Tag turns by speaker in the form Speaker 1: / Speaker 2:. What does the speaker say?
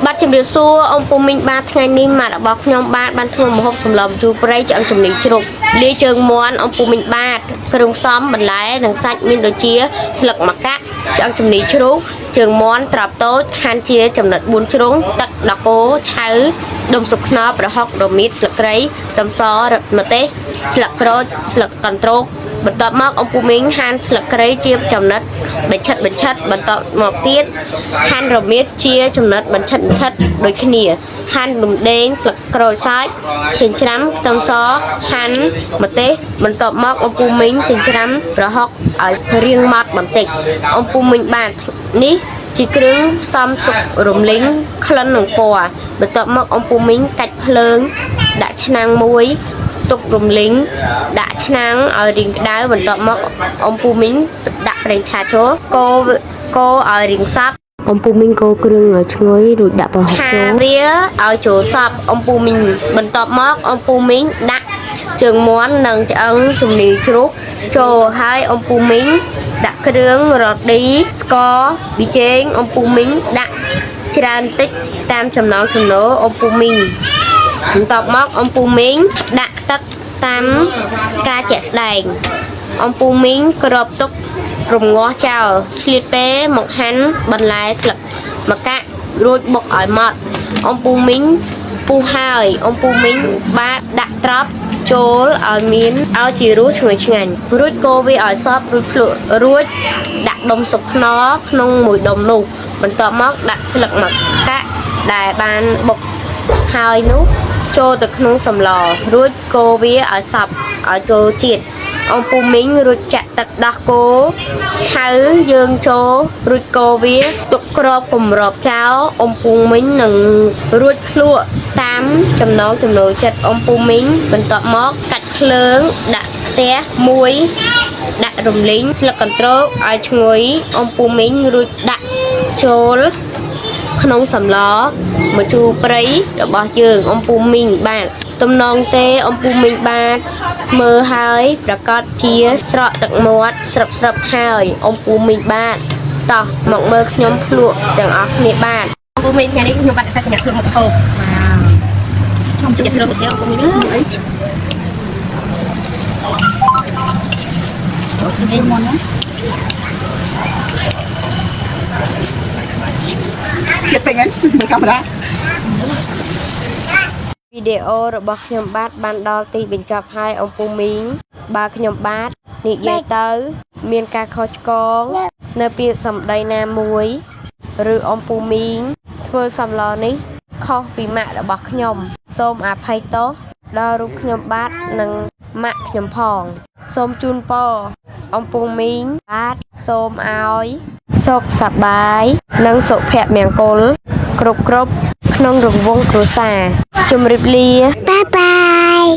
Speaker 1: បាទជំរាបសួរអង្គពូមីងបាទថ្ងៃនេះម៉ាក់របស់ខ្ញុំបាទបានធ្វើម្ហូបសម្លម្ជូរព្រៃឆ្អឹងជំនីជ្រូកលាយជើងមាន់អង្គពូមីងបាទគ្រឿងផ្សំបន្លែនិងសាច់មានដូចជាស្លឹកម្កាក់ឆ្អឹងជំនីជ្រូកជើងមាន់ត្រប់តូចហាន់ជាចំណិត4ជ្រុងទឹកដកូឆៅដុំស៊ុបខ្នុរប្រហុករមៀតស្លឹកគ្រៃខ្ទឹមសម្ទេសស្លឹកក្រូចស្លឹកកន្ទ្រោកបន្ទាប់មកអង្គពូមីងហាន់ស្លឹកគ្រៃជាចំណិតបញ្ឆិតបញ្ឆិតបន្ទាប់មកទៀតហាន់រមៀតជាចំណិតបញ្ឆិតបញ្ឆិតដូចគ្នាហាន់រំដេងស្លឹកក្រូចសើចចិញ្ច្រាំខ្ទឹមសហាន់ម្ទេសបន្ទាប់មកអំពូមីងចិញ្ច្រាំប្រហុកឲ្យរាងម៉ត់បន្តិចអំពូមីងបាទនេះជាគ្រឿងផ្សំទុករំលីងក្លិននិងពណ៌បន្ទាប់មកអំពូមីងកាច់ភ្លើងដាក់ឆ្នាំងមួយ ទុករំលីងដាក់ឆ្នាំងឲ្យរីងក្តៅបន្ទាប់មកអំពូមីងដាក់ប្រេងឆាចូលកូរកូរឲ្យរីងសព្វ
Speaker 2: អំពូមីងកូរគ្រឿងឲ្យឈ្ងុយរួចដាក់ប្រហុក
Speaker 1: ឆា
Speaker 2: ចូល
Speaker 1: វាឲ្យចូលសព្វអំពូមីងបន្ទាប់មកអំពូមីងដាក់ជើងមាន់និងឆ្អឹងជំនីជ្រូកចូលហើយអំពូមីងដាក់គ្រឿងរឌីស្ករប៊ីចេងអំពូមីងដាក់ច្រើនតិចតាមចំណង់ចំណូលអំពូមីង បន្ទាប់មកអំពូមីងដាក់ទឹកតាមការជាក់ស្ដែងអំពូមីងក្របទុករំងាស់ចោលឆ្លៀតពេលមកហាន់បន្លែស្លឹកម្កាក់រួចបុកឲ្យម៉ត់អំពូមីងពុះហើយអំពូមីងបាទដាក់ត្រប់ចូលឲ្យមានឲ្យជារសឈ្ងុយឆ្ងាញ់រួចកូរវាឲ្យសព្វរួចភ្លក់រួចដាក់ដុំស៊ុបខ្នុរក្នុងមួយដុំនោះបន្ទាប់មកដាក់ស្លឹកម្កាក់ដែលបានបុក ហើយនោះចូលទៅក្នុងសម្លរួចកូរវាឲ្យសព្វឲ្យចូលជាតិអំពូមីងរួចចាក់ទឹកដោះគោឆៅយើងចូលរួចកូរវាទុកក្របគម្របចោលអំពូមីងនឹងរួចភ្លក់តាមចំណងចំណូលចិត្តអំពូមីងបន្ទាប់មកកាច់ភ្លើងដាក់ខ្ទះមួយដាក់រំលីងស្លឹកកន្ទ្រោកឲ្យឈ្ងុយអំពូមីងរួចដាក់ចូល ក្នុងសម្លម្ជូរព្រៃរបស់យើងអំពូមីងបាទទំនងទេអំពូមីងបាទមើលហើយប្រកាសជាស្រក់ទឹកមាត់ស្រាប់ស្រាប់ហើយអំពូមីងបាទតោះមកមើលខ្ញុំភ្លក់ទាំងអស់គ្នាបាទអំពូមីងថ្ងៃនេះខ្ញុំបាទសាច់អ្នកភ្លក់មកហូប
Speaker 3: ខ្ញុំ
Speaker 1: ជាស្រូបទៅអំពូមីងអើយ
Speaker 3: ជិះមុនណាទៀតពេកហ្នឹងមើលកាមេរ៉ា
Speaker 1: វីដេអូរបស់ខ្ញុំបាទបានដល់ទីបញ្ចប់ហើយអំពូមីងបើខ្ញុំបាទនិយាយទៅ មានការខុសឆ្គងនៅពាក្យសម្ដីណាមួយ ឬអំពូមីងធ្វើសម្លនេះខុសពីម៉ាក់របស់ខ្ញុំ សូមអភ័យទោសដល់រូបខ្ញុំបាទនិងម៉ាក់ខ្ញុំផង សូមជូនពរអំពូមីងបាទសូមឲ្យសុខសប្បាយនិងសុភមង្គល គ្រប់គ្រប់ក្នុងរង្វង់គ្រួសារជម្រាបលា
Speaker 4: Bye bye.